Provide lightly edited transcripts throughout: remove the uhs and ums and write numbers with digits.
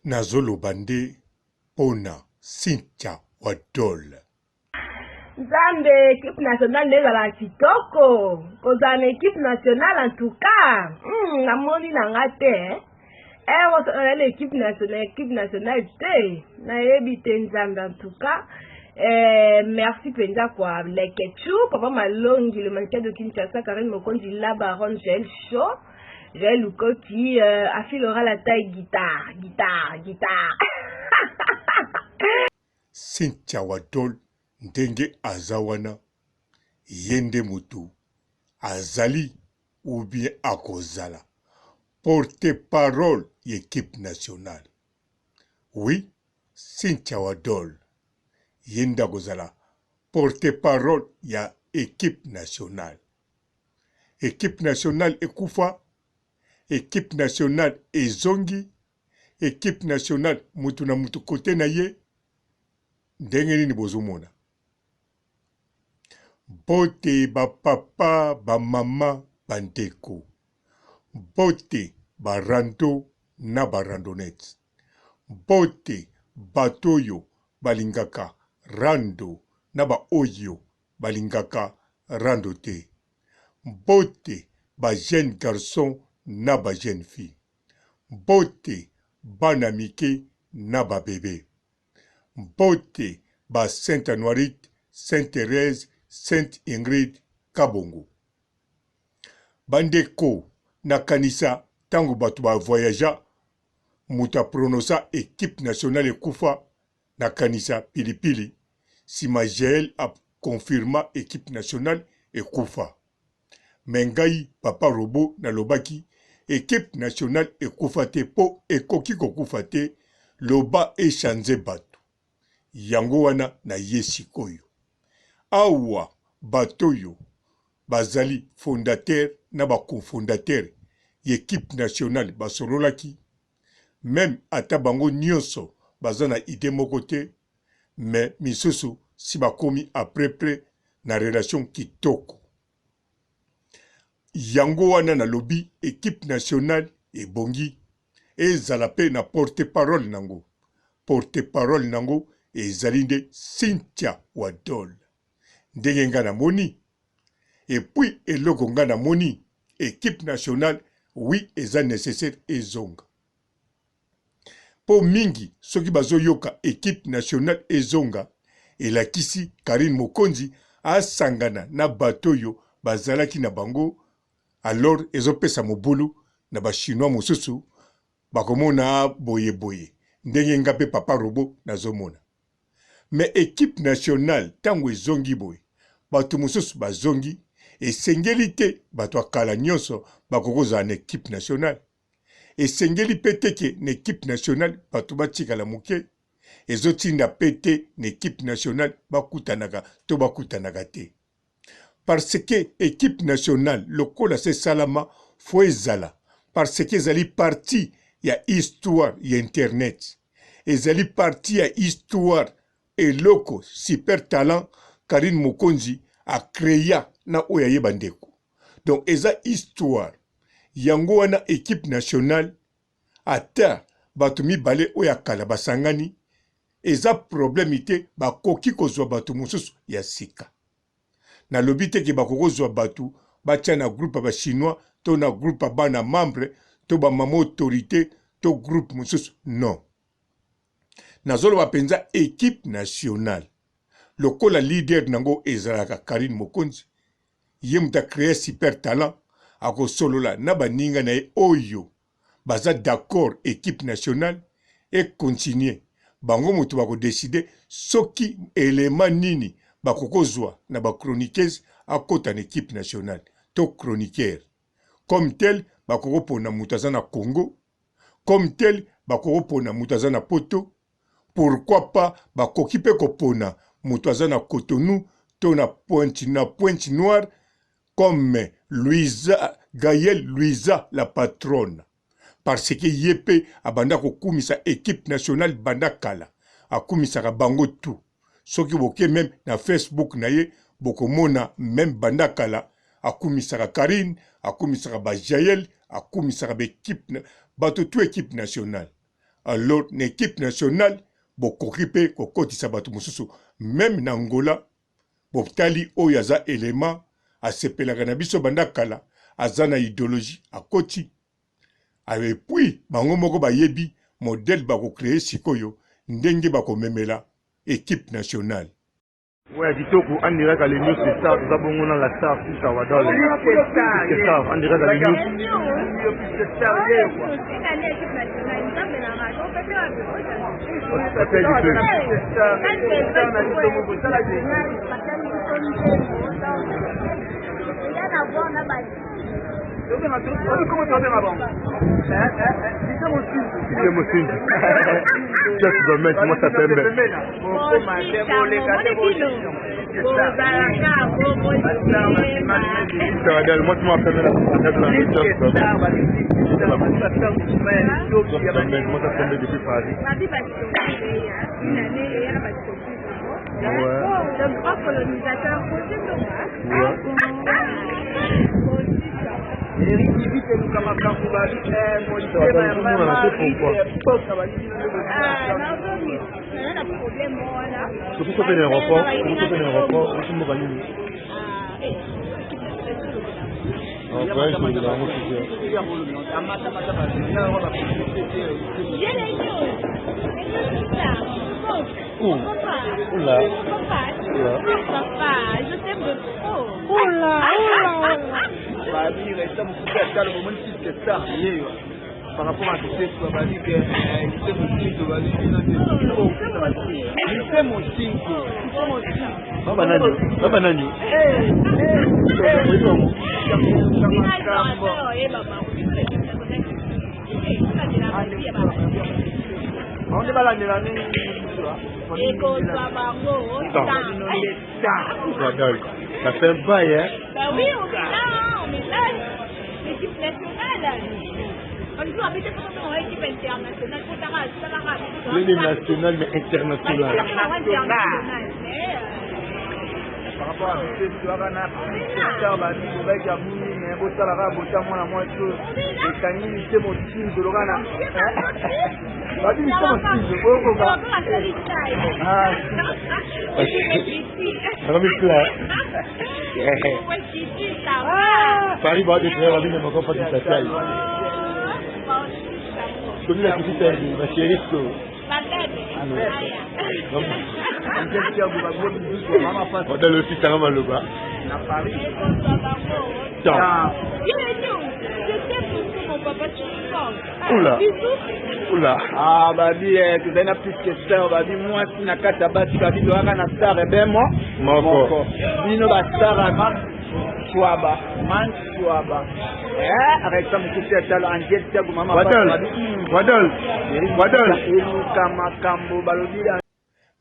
Nazoloba nde pona Cynthia Wadol. Nzambe equipe nationale nde ezalaka kitoko kozala na equipe nationale en tout cas namoni na nga te eh ozala na equipe nationale equipe nationale te nayebi te nzambe en tout cas. Merci mpenza kwa Lekechu, Papa Malongi, le mannequin de Kinshasa, Karine Mokonzi, la baronne Jael Show, Jael Lukoki, Afil aura la taille guitare, guitare, guitare. Cynthia Wadol ndenge aza wana ye nde mutu azali ou bien akozala porte parole ya equipe nationale. Oui Cynthia Wadol ye nde akozala porte parole ya equipe nationale. Equipe nationale ekufa, equipe nationale ezongi, equipe nationale mutu na mutu kote na ye ndenge nini bozomona? Mbote ba papa, ba mama, ba ndeko. Mbote ba rando na ba randonnettes. Mbote bato oyo balingaka rando na ba oyo balingaka rando te. Mbote ba jeunes garçons na ba jeunes filles. Mbote bana mike na ba bebes. Mbote ba Sainte Anuarite, Sainte Therèse, Sainte Ingrid Kabongo. Ba ndeko nakanisa tango batu ba voyagea mutu a prononca equipe nationale ekufa nakanisa pilipili sima Jael a confirma equipe nationale ekufa mais ngai papa robot nalobaki equipe nationale ekufa te po ekoki kokufa te loba echange batu yango wana naye sikoyo awa bato oyo bazali fondateur na ba cofondateur ya equipe nationale basololaki meme ata bango nionso baza na idee moko te mais misusu si bakomi a peu près na relation kitoko yango wana nalobi equipe nationale ebongi ezala pe na porte parole nango porte parole nango ezali nde Cynthia Wadol ndenge nga namoni et puis eloko nga namoni equipe nationale oui eza necessaire ezonga po mingi soki bazoyoka equipe nationale ezonga elakisi Carine Mokonzi asangana na bato oyo bazalaki na bango alors ezopesa mobulu na ba chinois mosusu bakomona boye boye ndenge nga pe papa robot nazomona. Mais equipe nationale tango ezongi boye bato mosusu bazongi esengeli te bato ya kala nionso bakoki kozala na equipe nationale. Esengeli pe te ke na equipe nationale bato batikala moke. Ezotinda pe te na equipe nationale bakutanaka to bakutanaka te. Parce que equipe nationale lokola se esalama faut ezala parce que ezali partie ya histoire ya internet. Ezali partie ya histoire eloko super talent Carine Mokonzi a crea na oyo ya ye ba ndeko. Donc eza histoire. Yango wana equipe nationale ata bato mibale oyo ya kala basangani eza problème te bakoki kozwa bato mosusu ya sika. Nalobi te ke bakoki kozwa bato batia na groupe ya ba chinois to na groupe ya bana membre to ba mama autorite to groupe mosusu non. Nazoloba penza equipe nationale lokola leader nango ezalaka Carine Mokonzi ye moto a crea super talent akosolola na baninga na ye oyo baza d'accord equipe nationale e continuer bango moto bako decider soki element nini bakokozwa na ba chroniqueuse akota na equipe nationale to chroniqueur comme tel bakokopona moto aza na Congo comme tel bakokopona moto aza na poto pourquoi pas bakoki pe kopona moto aza na Cotonou to na Pointe na Pointe Noire comme Luiza Gaël Luiza la patronne parce que ye pe abanda kokumisa equipe nationale banda kala akumisaka bango tout soki boke meme na Facebook na ye bokomona meme banda kala akumisaka Carine akumisaka ba Jael akumisaka ba equipe bato tout equipe nationale. Alors na equipe nationale bokoki pe kokotisa bato mosusu meme na Angola botali oyo aza element asepelaka na biso banda kala aza na ideologie akoti et puis bango moko bayebi modèle bako creer sikoyo ndenge bakomemela equipe nationale. Ouais, kitoko en direct à l'Union c'est star toza bongo na la star Sisa Wadol c'est star en direct à l'Union Chef Gomet, moi ça pembe. Moi tu m'as pembe la Moi ça pembe depuis Paris. Ouais. Le grand colonisateur Ouais. Soki soki na aéroport, soki soki na aéroport, osi mboka nini? Voyage tolobela yango toujours. Oula. Oula. Papa, je t'aime de trop. Oula, oula, oula. Babi, resta mosusu ya talo bomoni fiske star yeyo par rapport à kisesu babi ke lise mosinto babi bino te lise mosinto baba nani baba nani bango balandela nini ekozwa bango Ça fait un bail, hein? Bah oui, on est là, on est là. L'équipe nationale. On joue avec l'équipe internationale. L'équipe nationale, mais internationale. Internationale. Par rapport à biso toyaka na star babi kobaki ya buni me bosalaka bota mwana mwasi oyo ekangi mise motindo loka na babi mise motindo boyokoka Nakomi plat. Paris ba de frère babi na moko pati tatai. Komi la petite taille, ma chérie ko. Odalo sitanga maloba. Na Paris. Oula. Oula. Ah babi eh, tozali na plus que star babi mwasi na kati ya basi babi toyaka na star ebe mo moko bino ba star ya manchwaba manchwaba eh resta mokusi ya talo angel tiago mama Wadol Wadol Wadol eluka makambo balobi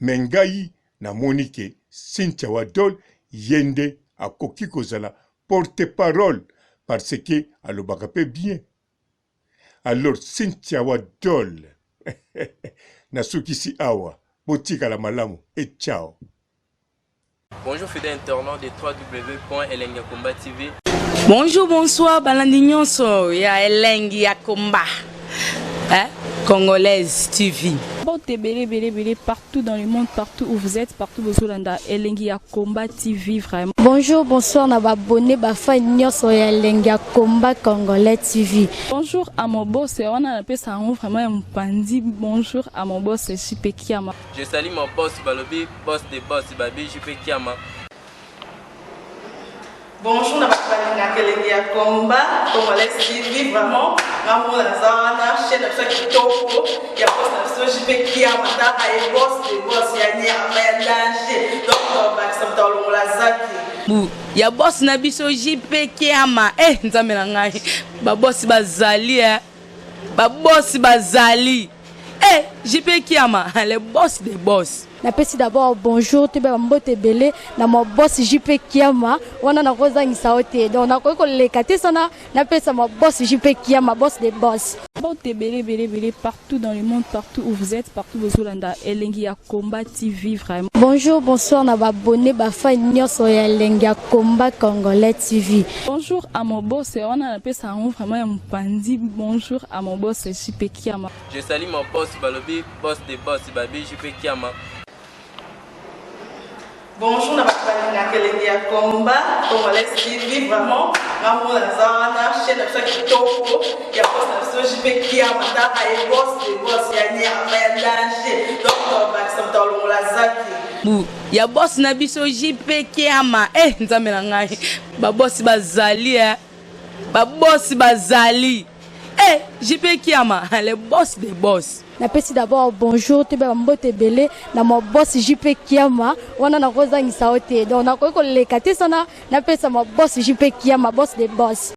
Mais ngai namoni ke Cynthia Wadol ye nde akoki kozala porte parole parce que alobaka pe bien. Alors Cynthia Wadol nasukisi awa botikala malamu et ciao. Bonjour fidèle internaute de www.elengiyakomba.tv. Bonjour, bonsoir, balandi nyonso ya elengi ya combat. Hein? Congolaise TV. Mbote ebele ebele ebele partout dans le monde partout où vous êtes partout bozolanda elengi ya combat TV vraiment. Bonjour bonsoir na ba abonne ba fan nionso ya elengi ya combat congolais TV. Bonjour à mon boss wana napesa yango vraiment ya mopanzi bonjour à mon boss JP Kiama. Je salue mon boss balobi boss de boss babi JP Kiama. Bonjour na bato balingaka elengi ya combat congolais TV vraiment nga moko naza wana chaîne na biso ya kitoko ya boss na biso JP Kiama tala ye boss de boss ya nyama ya danger donc tobakisa moto alongola zaki Bu ya boss na biso JP Kiama eh nzambe na ngai ba boss bazali eh ba boss bazali eh JP Kiama le boss de boss. Napesi d'abord bonjour toyeba bambote ebele na ma boss JP Kiama wana nakozangisa yo te. Donc nakoki koleka te sana napesa ma boss JP Kiama, boss de boss. Mbote ebele ebele ebele partout dans le monde, partout où vous êtes, partout bozolanda Elengi ya Combat TV vraiment. Bonjour, bonsoir na ba abonné, ba fan nyonso ya Elengi ya Combat Congolais TV. Bonjour à mon boss, wana napesa yango vraiment ya mopanzi. Bonjour à mon boss JP Kiama. Je salue mon boss balobi boss de boss babi JP Kiama. Bonjour na bato balingaka Elengi ya Combat Congolais TV, vraiment nga moko naza wana, chaîne na biso ya kitoko ya boss na biso JP Kiama, taka ye boss de boss ya nyama ya danger, donc tobakisa moto alongola zaki bu ya boss na biso JP Kiama. Eh, nzambe na ngai, babosi bazali, eh. Babosi bazali, eh, JP Kiama, le boss des boss. Napesi d'abord bonjour toyeba bambote ebele na ma boss JP Kiama wana nakozangisa yo te. Donc nakoki koleka te sana napesa ma boss JP Kiama, boss de boss.